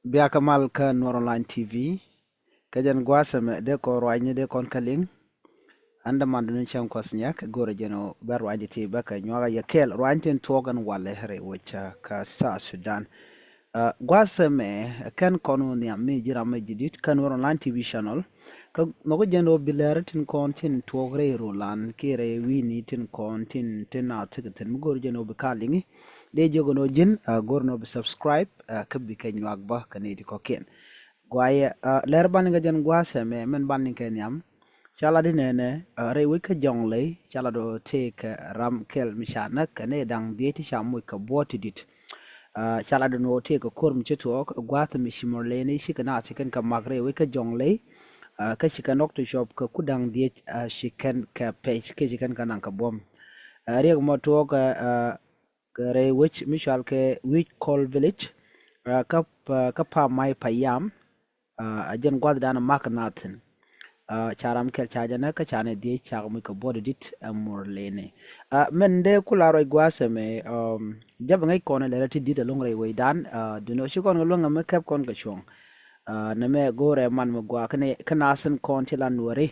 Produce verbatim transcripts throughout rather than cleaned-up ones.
Biakä mal kä Nuɔr Online T V. Kä jɛn gua̱a̱th ɛmɛ dee kɔn ruacni dee kɔn kä liŋ. An däman duni cäŋ kuɔth nyak go̱rɛ jɛn ɔ bɛ ruacni ti bɛ kɛ nyuakä yɛ kɛɛl ruacni tin tuɔɔk ɛn walɛ rɛy wecä kä South Sudan. Gua̱a̱th ɛmɛ kɛn kɔn wä nhiam mi ji̱ ram mi ji̱ di̱t kä Nuɔr Online T V channel. Kä nhɔkä jɛn ɔ bi lɛr tin kɔn tin tuɔɔk rɛy rulan kiɛ rɛy wi̱i̱ni tin kɔn tin tin na thikɛ thi̱n mi go̱rɛ jɛn ɔ bi ka liŋi. Dee jiök ɛn ɔ ji̱n go̱r ɛn ɔ bi subscribe kä bikɛ nyuak bä kɛ nɛy ti kɔ̱kiɛn. Guayɛ lɛr ban liŋ kɛ jɛn gua̱a̱th ɛmɛ mɛn ban liŋ kɛ nhiam. Ca lat di nɛnɛ rɛy wec kä Jɔŋley ca lat ɔ tëëkɛ ram kɛl mi ca näk kɛ nɛy da̱ŋ dhiec ti ca moc kɛ buɔ̱ɔ̱t ti di̱t. Ca lat di nɔ tëëkɛ ko̱r mi ci tuɔɔk gua̱a̱th mi ci mɔr ley ni cikɛ naath ci kɛn kɛ mak rɛy wec kä Jɔŋley. Kä ci kɛn ɔk ti cuɔp kɛ ku da̱ŋ dhiec ci kɛn kɛ pɛc kɛ ci kɛn kɛ naŋ kɛ buɔ̱m. Riɛk mɔ tuɔɔk kɛ rɛy wec mi cual kɛ Wi̱c Kɔl Village. Kä kä pa may pa yam. A jɛn gua̱th dan mak nathin. Ca ram kɛl ca jɛ nɛ kä ca nɛ dhiec cak muc kɛ buɔt dit ɛ mur leni. Mɛn dee kula ruac gua̱th ɛmɛ. Jabɛ ŋäc kɔn lɛrɛ ti dit ɛlɔŋ rɛy wec dan. Duni ɔ ci kɔn kɛ luäŋ ɛmɛ kɛp kɔn kɛ cuɔ̱ŋ. Nɛ mɛ go̱rɛ man mi gua̱a̱ kä nathin kɔn ti la nuɔri.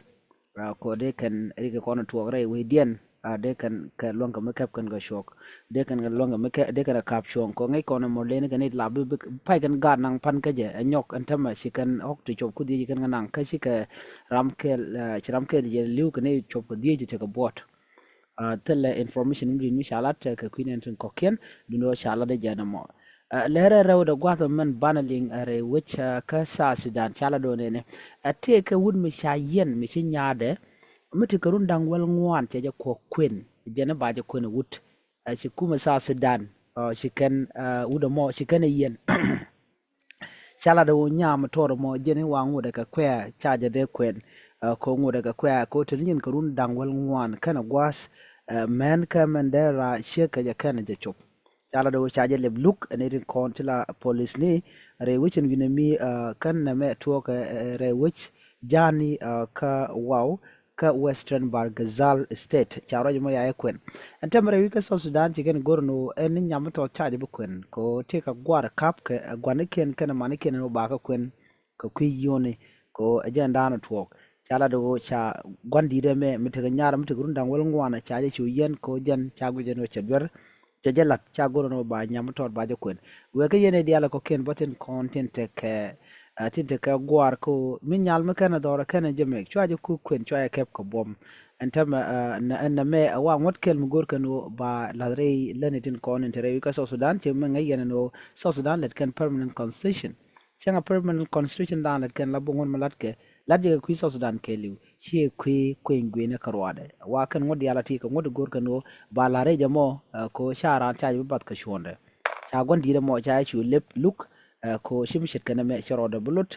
Kɔ dee kɛn rikɛ kɔn tuɔk rɛy wecdiɛn. Dee kɛn kɛ luäŋ kɛ mi kɛp kɛn kɛ cuɔk. Dee kɛn kɛ luäŋ kɛ mi kɛ dee kɛn kɛ kap cuɔ̱ŋ kɔ ŋäc kɔn mɔ leni kɛ ni la bi pay kɛn gaat naŋ pan kä jɛ ɛ nyɔk ɛn tämɛ ci kɛn ɣɔk ti cuɔp ku dhiec kɛn kɛ naŋ kä ci kɛ ram kɛl ci ram kɛl jɛ li̱w kɛ ni cuɔp kɛ dhiec ti tekɛ buɔt. Thilɛ information mi dui̱n mi ca lat kɛ kui̱n ɛn tin kɔ̱kiɛn duundɛ ɣöö ca lat jɛ nɔmɔ. Lɛrɛ rɛw dɛ gua̱th mɛn banɛ liŋ rɛy wec kä South Sudan ca lat do̱n ɛnɛ. Ɛ tëëkɛ wut mi ca yɛn mi ci nyaadɛ mi ti kɛ run da̱ŋ wäl ŋuan cɛ jɛ kuɔk kuën jɛn ba jɛ kuën wut. Ci kumɛ South Sudan ci kɛn wut ɛmɔ ci kɛn ɛ yɛn. Ca lat ɛ wä nyam tɔr mɔ jɛn i̱ wa ŋut ɛ kɛ kuɛ̈ɛ̈ ca jɛ dee kuɛn. Kɛ ŋut ɛ kɛ kuɛ̈ɛ̈ kɛ wä te ni jɛn kɛ run da̱ŋ wäl ŋuan kɛnɛ gua̱a̱th. Mɛn kɛ mɛn dee ra ciek kɛ jɛ kɛnɛ jɛ cop. Ca lat ɛ wä ca jɛ lɛp luk ɛn itin kɔn ti la police ni rɛy wec ɛn wi̱nɛ mi kɛn nɛ mɛ tuɔɔk rɛy wec ja̱a̱ni kä waw kä Western Bahr el Ghazal State ca ruac mɔ ya ɛ kuɛn. Ɛn tɛmɛ rɛy wi̱c kä South Sudan ci kɛn go̱r ni ɣöö ɛn ni nyam mi tɔth ca jɛ bi kuɛn kɛ ɣöö tëëkɛ gua̱r kap kɛ gua̱nikiɛn kɛnɛ manikiɛn ɛn ɣöö ba kɛ kuɛn kɛ kui̱ yio̱ni kɛ ɣöö ɛ jɛn da̱a̱n ɛ tuɔɔk. Ca lat ɣöö ca gua̱n di̱i̱t ɛmɛ mi tekɛ nyar mi tekɛ run da̱ŋ wäl ŋuan ca jɛ cu yɛn kɛ ɣöö jɛn ca guic ɛn ɣöö cɛ duer. Cɛ jɛ lat ca go̱r ɛn ɣöö ba nyam mi tɔt ba jɛ kuɛn. Wek kä yɛn ɛ diaal ɛ kɔ̱kiɛn bä tin kɔn tin tekɛ tin tekɛ gua̱a̱r kä mi nyal mi kɛn ɛ dhɔr ɛ kɛn ɛ jɛ mɛk cua jɛ ku kuɛn cua jɛ kɛp kɛ buɔ̱m. Ɛn tɛmɛ ɛn nɛ mɛ ɛ wa ŋuɔ̱t kɛl mi go̱r kɛn ɣöö ba lath rɛy läni tin kɔn in te rɛy wi̱c kä South Sudan ci mi ŋäc yɛn ɛn ɣöö South Sudan lɛt kɛn permanent constitution. Cäŋ a permanent constitution dan lät kɛn la bi ŋuɔ̱t mi latkɛ lat jɛ kɛ kui̱ South Sudan kɛɛliw ciɛ kui̱ kueny gui̱n kä ruaadɛ. Wa kɛn ŋuɔ̱t diaal a ti kɛ ŋuɔ̱t go̱r kɛn ɣöö ba la rɛy jɛ mɔ kɛ ɣöö ca raan ca jɛ bi bath kɛ cuɔ̱ɔ̱ndɛ. Ca gua̱n di̱i̱t ɛmɔ ca jɛ cu lep luk kɛ ɣöö ci mi ce̱tkɛ nɛmɛ cɛ rɔɔdɛ bi lot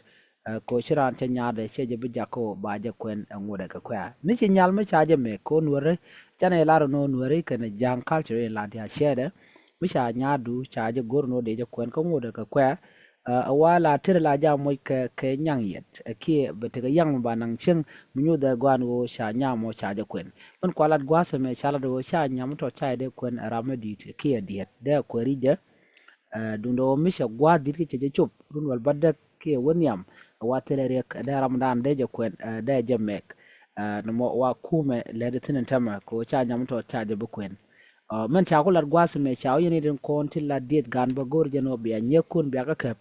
kɛ ɣöö ci raan cɛ nyaardɛ cɛ jɛ bi jak kɛ ɣöö ba jɛ kuɛn ɛ ŋuɔ̱tdɛ kɛ kuɛ̈ɛ̈. Ni ci nyal mi ca jɛ mɛ kɛ ɣöö nuɛri canɛ lar ɛn ɣöö nuɛri kɛnɛ ja̱a̱ŋ culture in la diaal cɛɛdɛ. Mi ca nyaardu ca jɛ go̱r ɛn ɣöö dee jɛ kuɛn kä ŋuɔ̱tdɛ kɛ kuɛ̈ɛ̈. Ɛ wa la tëër la jam moc kɛ kɛ nyaŋ yɛt ɛ kiɛ bɛ tekɛ yaŋ mi ba naŋ cieŋ mi nyuth ɛ gɔaan ɣöö ca nyam ɔ ca jɛ kuɛn. Min kua lat gua̱a̱th ɛmɛ ca lat ɣöö ca nyam tɔ ca jɛ dee kuɛn ɛ ram mi di̱i̱t ɛ kiɛ diɛt dee kuɛn ri̱c jɛ. Ɛ duundɛ ɣöö mi cɛ gua̱a̱th di̱t kä cɛ jɛ cop run wäl bädäk kiɛ wä nhiam ɛ wa thilɛ riɛk ɛ dee ramdan dee jɛ kuɛn ɛ dee jɛ mɛk. Ɛ nɔmɔ wa kumɛ lɛt ɛ thi̱n ɛn tämɛ kɛ ɣöö ca nyam tɔ ca jɛ bi kuɛn. Ɛ mɛn ca ku lat gua̱a̱th ɛmɛ ca wä yɛn i̱ tin kɔn ti lat dieth gan bä go̱r jɛn ɣöö bia nyiekun bia kä kɛp.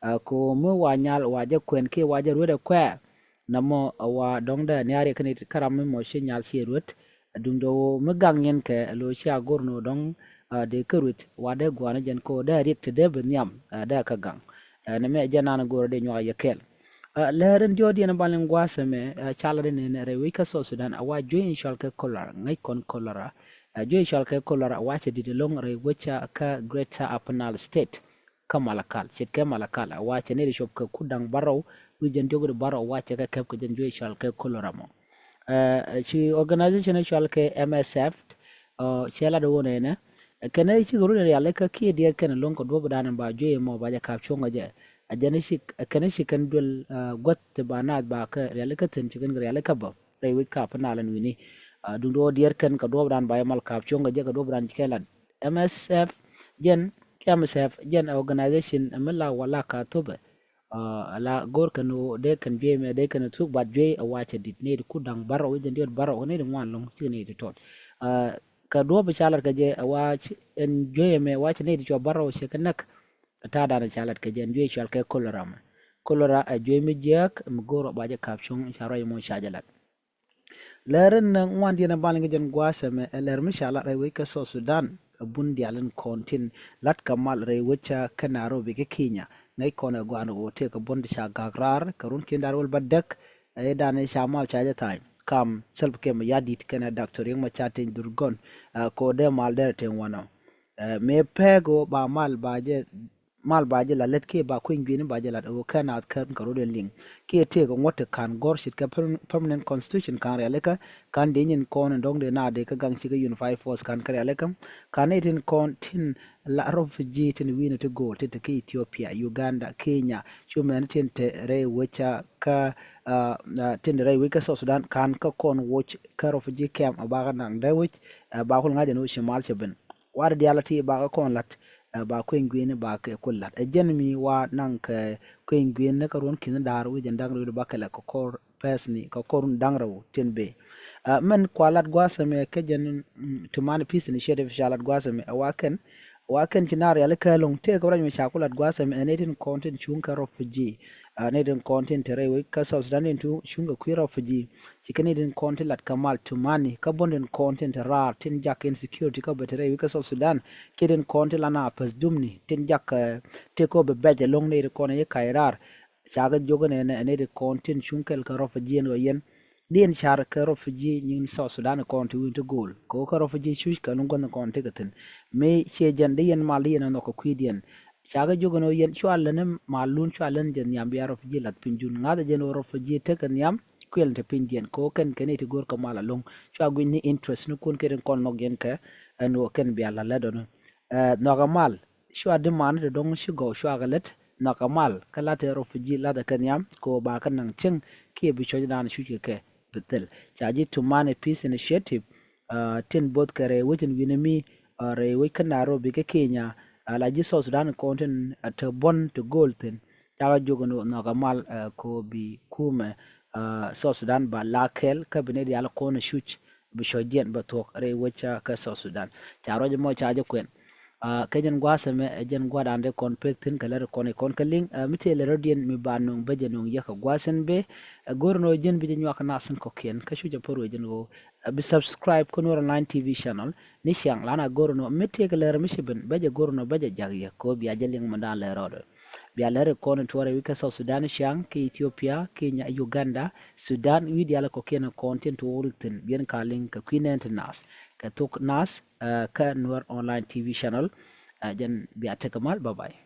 Ɛ kɛ ɣöö mi wa nyal wa jɛ kuɛn kiɛ wa jɛ ruet ɛ kuɛ̈ɛ̈. Namɔ ɛ wa dɔ̱ŋ dee niaar yɛ kɛn it kä ram mi mɔ ci nyal ci ruet. Ɛ duundɛ ɣöö mi gaŋ yɛn kɛ ɛ lo̱c cia go̱r ni ɣöö dɔ̱ŋ ɛ dee kä ruet wa dee gua̱a̱n jɛn kɛ ɣöö dee riɛk te dee bi nhiam ɛ dee kä gaŋ. Ɛ nɛmɛ jɛn nan go̱r dee nyuak yɛ kɛɛl. Ɛ lɛr in diɔ̱ɔ̱k diɛn ban liŋ gua̱a̱th ɛmɛ ɛ ca lat in nɛn rɛy wec kä South Sudan a wa juey in cɔal kɛ cholera ŋäc kɔn cholera. Ɛ juey cɔal kɛ cholera a wa cɛ di̱t ɛlɔ̱ŋ rɛy wec kä Greater Upper Nile State. Kä Malakal ce̱tkɛ Malakal a wa cɛ ni ri cop kɛ ku da̱ŋ bärɔw wi̱c jɛn diɔ̱k ri bärɔw a wa cɛ kɛ kɛp kɛ jɛn juey cɔal kɛ cholera mɔ. Ɛ ci organization cɔal kɛ M S F. Cɛ lat wun ɛnɛ kɛn cikɛ run rialikä kiɛ diɛɛr kɛn lo̱ŋ kɛ duɔ̱pdan ba juey mɔ ba jɛ kap cuɔ̱ŋ kɛ jɛ. A jɛn ci kɛn ci kɛn duel guäth ti ba naath ba kɛ rialikä thi̱n ci kɛn kɛ rialikä bä rɛy wec kap nal ɛn wi̱ni. Duŋdu ɣöö diɛɛr kɛn kɛ duɔ̱pdan ba jɛ mal kap cuɔ̱ŋ kɛ jɛ kɛ duɔ̱pdan ci kɛ lat. M S F jɛn kiɛ M S F jɛn organization mi la wala ka thopɛ. Ala go̱o̱r kɛn ɣöö dee kɛn juey mɛ dee kɛn thuk, bat juey ɛ wa cɛ di̱t, nɛy ti kut da̱ŋ bärɔw, wi̱c jɛn diɔt bärɔw, nɛy ti ŋuan lo̱ŋ, cikɛ nɛy ti tɔt. Kä duɔ̱ɔ̱p cä lat kɛ jɛ ɛ wa ci, ɛn juey ɛmɛ wa cɛ nɛy ti cua bärɔw cɛ kɛ näk. Ta̱a̱ danɛ cä lat kɛ jɛ ɛn juey cɔal kɛ cholera mɛ. Cholera ɛ juey mi jiääk mi go̱o̱r ɔ ba jɛ ka̱p cuɔ̱ŋ, ca ruac mɔ ca jɛ lat. Lɛr in ŋuan diɛn ɛ bal in kɛ jɛn gua̱a̱th ɛmɛ ɛ lɛr mi ca lat rɛy wec kä South Sudan. Ɛ bun diaal in kɔn tin lat kɛ mal rɛy wec kä Nairobi kä Kenya. Ŋäc kɔn ɛ gua̱a̱n ɣöö tëëkɛ bun ti ca gak raar kɛ run ki̱n da̱r wäl bädäk. Ɛ dan ɛ ca mal ca jɛ tha̱a̱ny kam Salva Kiir Mayardit kɛnɛ Doctor Riek Machar Teny Dhurgon. Ɛ kɛ ɣöö dee mal dee rɛ tëë wanɔ. Ɛ mëë pɛɛk ɣöö ba mal ba jɛ mal ba jɛ lat lät kiɛ ba kueny gui̱ni ba jɛ lat ɣöö kɛ naath kɛn kɛ rot in liŋ. Kiɛ tëëkɛ ŋuɔ̱t ti ka̱n gɔ̱r ce̱tkɛ per-, permanent constitution ka̱n rialikä, ka̱n dee nyin kɔn in dɔ̱ŋ dee na dee kä gaŋ ci kä unified force ka̱n kä rialikä. Ka̱n ni tin kɔn tin la refugee tin wi̱i̱ni ti go̱o̱l tin te kä Ethiopia, Uganda, Kenya, cu mɛn tin te rɛy wec kä, ah, ah, tin te rɛy wec kä South Sudan ka̱n kä kɔn woc kä refugee camp a ba kä naŋ dee wec, ah, ba kul ŋa̱c ɛn ɣöö ci mal cɛ ben. Wari diaal ti ba kä kɔn lat, ɛ, ba kueny gui̱ni ba kɛ kul lat. Ɛ jɛn mi wa naŋ kɛ kueny gui̱ni kä ruɔ̱n ki̱n da̱r wi̱c jɛn da̱ŋ rɛw ba kɛ lɛ kɛ kɔr pɛsni kɛ kɔr da̱ŋ rɛw tin bee. Ɛ, mɛn kua lat gua̱a̱th ɛmɛ kä jɛn, mm, Tumani Peace Initiative ca lat gua̱a̱th ɛmɛ ɛ wa kɛn, wa kɛn ci na riali kɛ lo̱ŋ tëëkɛ ruac mi ca ku lat gua̱a̱th ɛmɛ ɛ ni tin kɔn tin cuŋ kɛ refugee. Ɛ, ni tin kɔn tin te rɛy wec kä South Sudan tin tu cuŋ kɛ kui̱ refugee. Ci kɛn ni tin kɔn tin lat kɛ mal Tumani kä buɔ̱n tin kɔn tin te raar tin jak insecurity kä bɛ te rɛy wec kä South Sudan. Kiɛ tin kɔn tin la na päth dumni tin jak, ɛ, tëë kɔ bɛ bɛc ɛlɔ̱ŋ ni tin kɔn in ci kac raar. Ca kɛ jiök ɛn ɛn ni tin kɔn tin cuŋ kɛl kɛ refugee ɛn ɣöö yɛn diɛn car kɛ refugee nyin South Sudan kɔn ti wi̱n ti go̱o̱l kɛ ɣöö kɛ refugee cuc kɛ luŋ gua̱n kɔn ti kɛ thi̱n. Mi ciɛ jɛn di yɛn mal di yɛn ɛ nhɔk kɛ kui̱diɛn. Ca kɛ jiök ɛn ɣöö yɛn cua län malun cua län jɛ nhiam bia refugee lath piny jun ŋa̱th jɛn ɣöö refugee tekɛ nhiam kuël te piny jɛn kɛ ɣöö kɛn kɛn i̱ ti go̱o̱r kɛ mal alo̱ŋ. Cua guic ni interest ni kun kɛ tin kɔn nhɔk yɛn kɛ ɛn ɣöö kɛn bia lath lät ɔni. Ɛ, nhɔkɛ mal cua di man ti dɔ̱ŋ ci gɔw cua kɛ lät nhɔkɛ mal kä lath te refugee lath kɛ nhiam kɛ ɣöö ba kɛ naŋ cieŋ kiɛ bi cuɔ̱c dan cuc kɛ kɛ bi thil. Ca ji̱ Tumani Peace Initiative, ɛ, tin both kɛ rɛy wec in wi̱ni mi, ɛ, rɛy wec kä Nairobi kä Kenya, ɛ, la ji̱ South Sudan kɔn tin, ɛ, te buɔ̱n ti go̱o̱l thi̱n. Ca kɛ jiök ɛn ɣöö nhɔkɛ mal, ɛ, kɛ ɣöö bi kumɛ, ɛ, South Sudan ba la kɛɛl kä bi ni diaal kɔn cuc bi cuɔ̱c diɛn bɛ thuɔ̱k rɛy wec kä South Sudan. Ca ruac mɔ ca jɛ kuɛn. Ɛ, kɛ jɛn gua̱a̱th ɛmɛ ɛ jɛn gua̱a̱th dan dee kɔn pek thi̱n kɛ lɛr kɔn i̱ kɔn kä liŋ, ɛ, mi tëë lɛr rɔ diɛn mi ba nuŋ bä jɛ nuŋ yɛ kɛ gua̱a̱th ɛn bee. Ɛ, go̱r nɔ jɛn bi jɛ nyuak nath in kɔ̱kiɛn kä cuc ɛ pär wee jɛn ɣöö, ɛ, bi subscribe kä Nuer Online T V channel ni ciaŋ lan a go̱r nɔ mi tëë kɛ lɛr mi ci ben bä jɛ go̱r nɔ bä jɛ jak yɛ kɛ ɣöö bia jɛ liŋ mɔ dan lɛr rɔɔdɛ. Bia lɛr kɔn in tuɔrɛ wi̱i̱ kä South Sudan, ciaŋ kä Ethiopia, Kenya, Uganda, Sudan, wi̱i̱ diaal kɔ̱kiɛn kɔn tin tuɔɔk rik thi̱n biɛn ka liŋ kɛ kui̱ nɛn ti nath kɛ thok nath, ɛ, kä Nuer Online T V channel. Ɛ, jɛn bia tekɛ mal, bye bye.